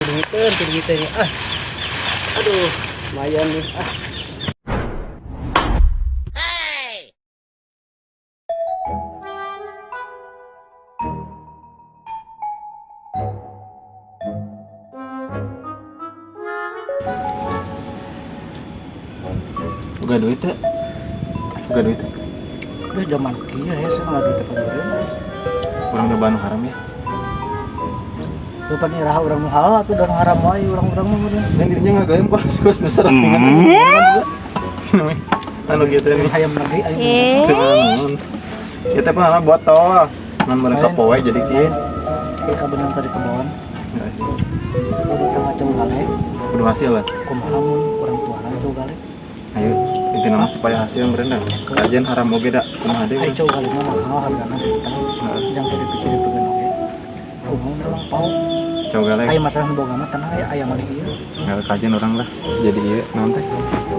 Duiteun duiteun nih ah. Aduh, lumayan nih ah. Boga duit teh? Boga duit teh? Udah zaman kieu ya sih malah duit pemberian. Urang nyoba nu haram ya. Lupa nih raha urang nu halal atuh dan haram wae urang-urang mah meureun. Dan dirinya ngagayem pas kos besar anu gitu nih. Hayam negeri aing. Sebenarnya. Ya teh pernah botol. Ngan mereka poe jadi kieu. Lain. Kayak kabeneran tadi kebon. Kudu tengah cau galek. Kudu hasil lah. Kumaha mun urang tuana cau galek. Ayo, intinya mah supaya hasil meureun dah. Kajian haram oge da kumaha deui. Ai cau galek mah mahal hargana bentang. Jang teu dipikir-pikir oge. Kumaha urang pau. Cau galek. Ai masalah nu boga mah tenang ya aya maneh ieu. Nggak kajian orang lah. Jadi ieu naon teh?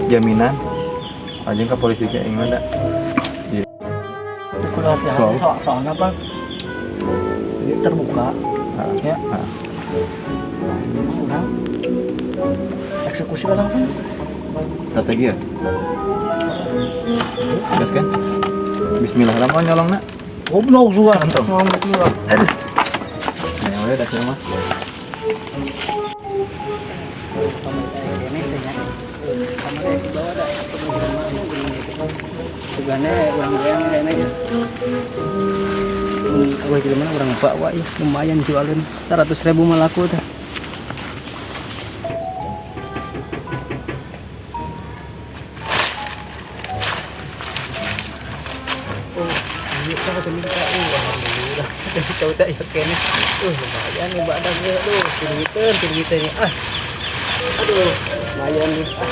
Jaminan. Kajian ke polisi ge aing mah da. Iya. Kudu hati-hati soalnya apa? Jadi terbuka. Ya. Urang eksekusi lah langsung. Strategi ya? Gas kan? Bismillah lah mau nyolong nak. Goblok sugan. Entong. Ngomong bismillah. Nah, we dah mah. Sugane urang goyang kayaknya ya. Wah, gimana urang bawa ya, lumayan jualin 100.000 mah laku teh. Oh, iya kan minta alhamdulillah. Tahu tak ya kene. Lumayan nih badan gue. Aduh, duiteun duiteun nih ah. Aduh, lumayan nih ah.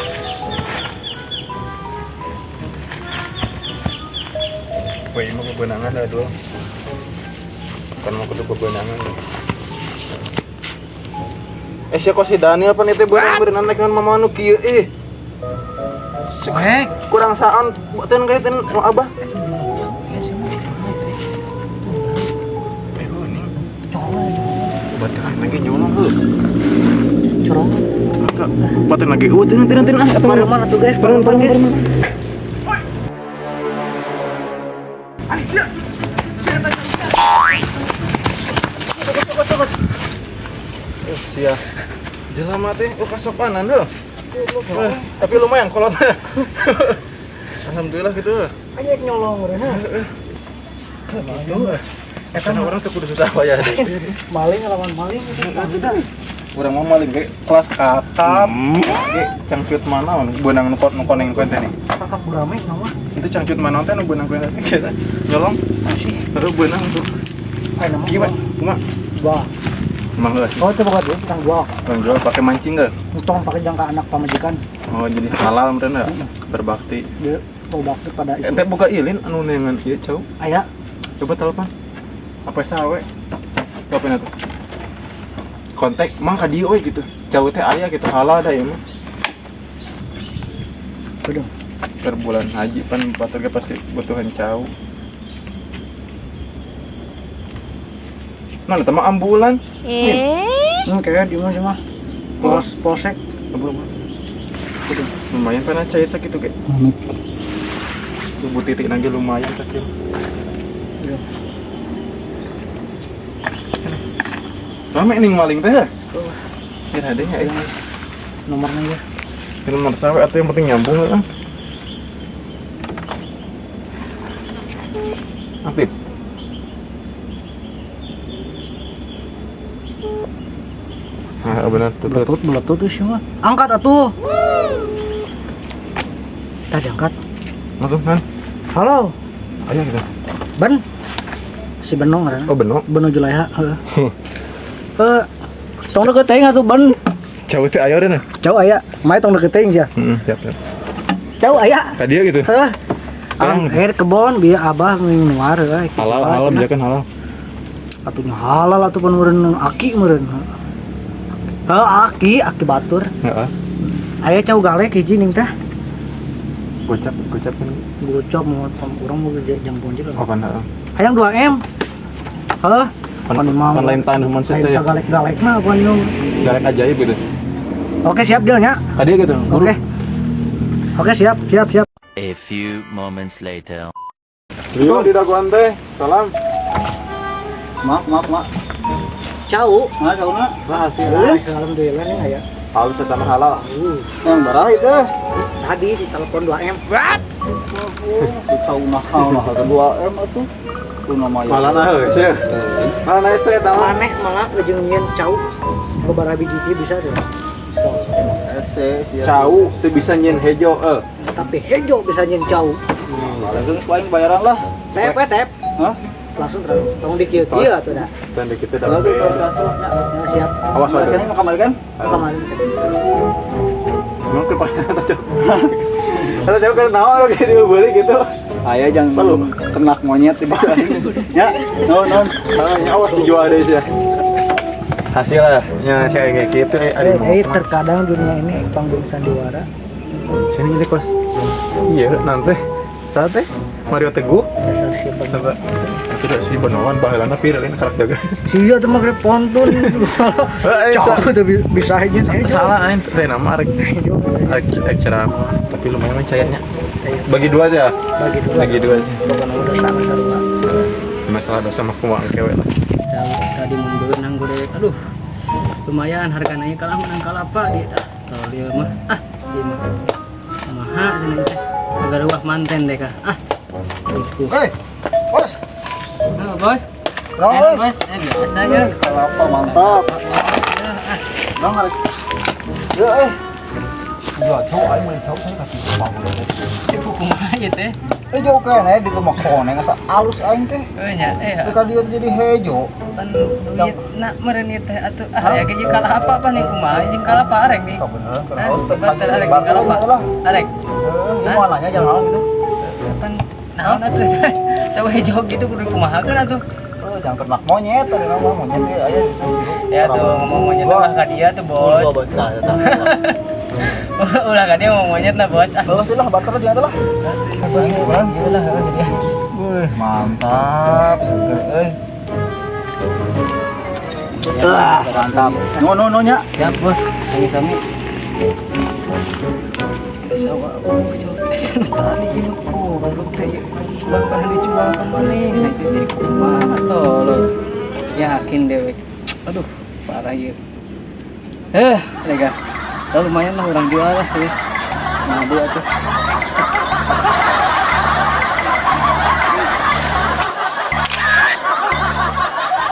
Wah, ini mah bebenangan dah dua. Kan mau kudu bebenangan. Sia kok si Daniel pan itu berenang naik non mama nu kieu ih. Kurang saon buatin kayak mau abah. Batin lagi nyolong heuh. Corong. Batin lagi. Tin tin ah. Mana tuh guys? Bareng guys. Sia. Jelema teh kasopanan heuh. Tapi lumayan kolotnya. Alhamdulillah gitu. Ayo nyolong urang. Heeh. Gitu. Kan orang tuh kudu susah payah deh. Maling lawan maling gitu. Urang mau maling ge kelas kakap. Ge cangcut mana beunang nu koneng teh nih. Kakap gurame nama. Itu cangcut mana teh nu beunang teh kita. Nyolong. Terus beunang tuh. Ai nama. Gimana? Kumaha? Wah. Emang geus. Oh, itu bukan duit, tukang jual. Tukang jual pakai mancing enggak? Untung pakai jangka anak pamajikan. Oh, jadi halal meureun ya? Berbakti. Dia berbakti pada istri. Ente buka ilin anu neangan ieu cau. Aya. Coba telepon. Apa sawe? Ngapain atuh? Kontak mang ka dieu we gitu. Cau teh aya gitu halal da ieu mah. Aduh. Per bulan haji pan batur ge pasti butuhan cau. Nah, eta mah ambulan. Kayak di mana sih mah? Pos polsek. Lumayan pernah cair sakitu ge. Tubuh titik lagi lumayan sakit. Rame nih maling teh. Ya adanya ya. Nomornya ya. Nomor sampai atau yang penting nyambung lah. Aktif. Ah, benar tutut. Beletut tuh sih mah. Angkat atuh. Tadi angkat. Langsung kan. Halo. Ayo gitu. Ben. Si Beno ngaranna. Oh, Beno. Beno Juleha, heeh. Tong deket teuing atuh Ben. Cau teh aya eureun. Cau aya. Mae tong deket teuing sia. Heeh, siap, siap. Cau aya. Ka dieu gitu. Heeh. Air kebon bieu abah nuar heuh. Halal, halal bijakan halal. Atuh halal atuh pan meureun aki meureun. Heuh, aki batur. Heeh. Aya cau galek hiji ning teh. Gocap, gocap kan. Gocap mau urang mau jang bonjek. Oh, kan heeh. Hayang 2M. Heuh. Pan lain tanah man Lain sagalek-galekna pan nu. Garek ajaib gitu. Oke, siap dealnya. Ka dieu gitu. Buru. Oke. Oke, siap, siap, siap. A few moments later. Rio di daguan teh. Salam. Maaf, maaf, maaf. Cau. Nah, kalau nggak, Nah, hasil. Alhamdulillah nih aya. Halus eta mah halal. Yang berapa itu? Tadi di telepon 2M. Cau mahal mahal 2 M atuh. Itu namanya. Malah nah heuh, sih. Malah nah hese eta mah. Maneh malah ujung nyieun cau beberapa biji kieu bisa tuh. So, Ese sia. Cau teu bisa nyieun hejo eh. tapi hejo bisa nyieun cau. Malah geus paling bayaran lah. Tep we tep. Hah? Langsung terus. Tong di kieu kieu atuh dah. Tanda kita Kalau dapat. tuh terus nya. Ya, siap. Awas Kemarin waduh. kan kemarin kan? Kemarin. Emang keur atau cau? Atau cau keur naon lo kayak dibeli gitu. Aya jangan Perlu. ternak monyet di bawah. Ya, non non. Ah, ya, awas dijual deh sih ya. Hasil lah, ya saya kayak gitu ada Eh, mau. terkadang dunia ini panggung sandiwara. Sini jadi kos. Iya, nanti saat teh Mario Teguh. Dasar siapa? Coba. Itu dah si Benowan baheulana viral ini karak jaga. Sia tuh mah pontun. Eh, Cau tuh bisa aja. Salah aing saya nama arek arek arek ceramah, tapi lumayan mah cairnya. Bagi dua aja. Bagi dua. Bagi dua aja. Pokoknya udah sama sarua. Masalah dosa mah kumaha kewe lah. Cau tadi mundur nang goreng. Aduh. Lumayan harganya kalah menang kalapa dia. Ah, kalau dia mah ah, dia mah. Kumaha cenah teh. Agar wah manten deh kah. Ah. Itu. Hei, bos. Oh, bos. Bro, Eh, bos, biasa ya. Kelapa mantap. Dong arek. Ya eh. Ya, cau aing mah cau saya kasih bangun. Ibu kumaha ieu teh? Eh jauh kene di rumah kone ngasa alus aing teh. Oh nya, eh Ka dia jadi hejo. pan duit nak meureun ieu teh atuh. Ah, ya ge kalah apa apa nih kumaha jeung kalah apa arek nih. Kebeneran keur Ah, halus teh batal arek kalapa. lah. Arek. Eh, mau nanya jangan halus gitu. Pan naon atuh? Coba hejo gitu kudu kumaha kan atuh. Eh, jangan ternak monyet tadi nama monyet teh aya. Ya tuh ngomong monyet ulah ka dia tuh, Bos. Ulah ka dia ngomong monyet lah, Bos. Ah. Terus lah barter aja lah. Iya lah, ya. Wih, mantap, seger euy. Ah, mantap. No no no nya. Siap, Bos. Sami-sami. Sawa, oh, coba pesan tadi ieu mah goblok teh ieu. Bang pernah dijual ka maneh, nah itu jadi kumaha tolol. Yakin dewek. Aduh, parah ieu. Eh, lega. Lalu lumayan lah orang jual lah ya. Nah, dua tuh.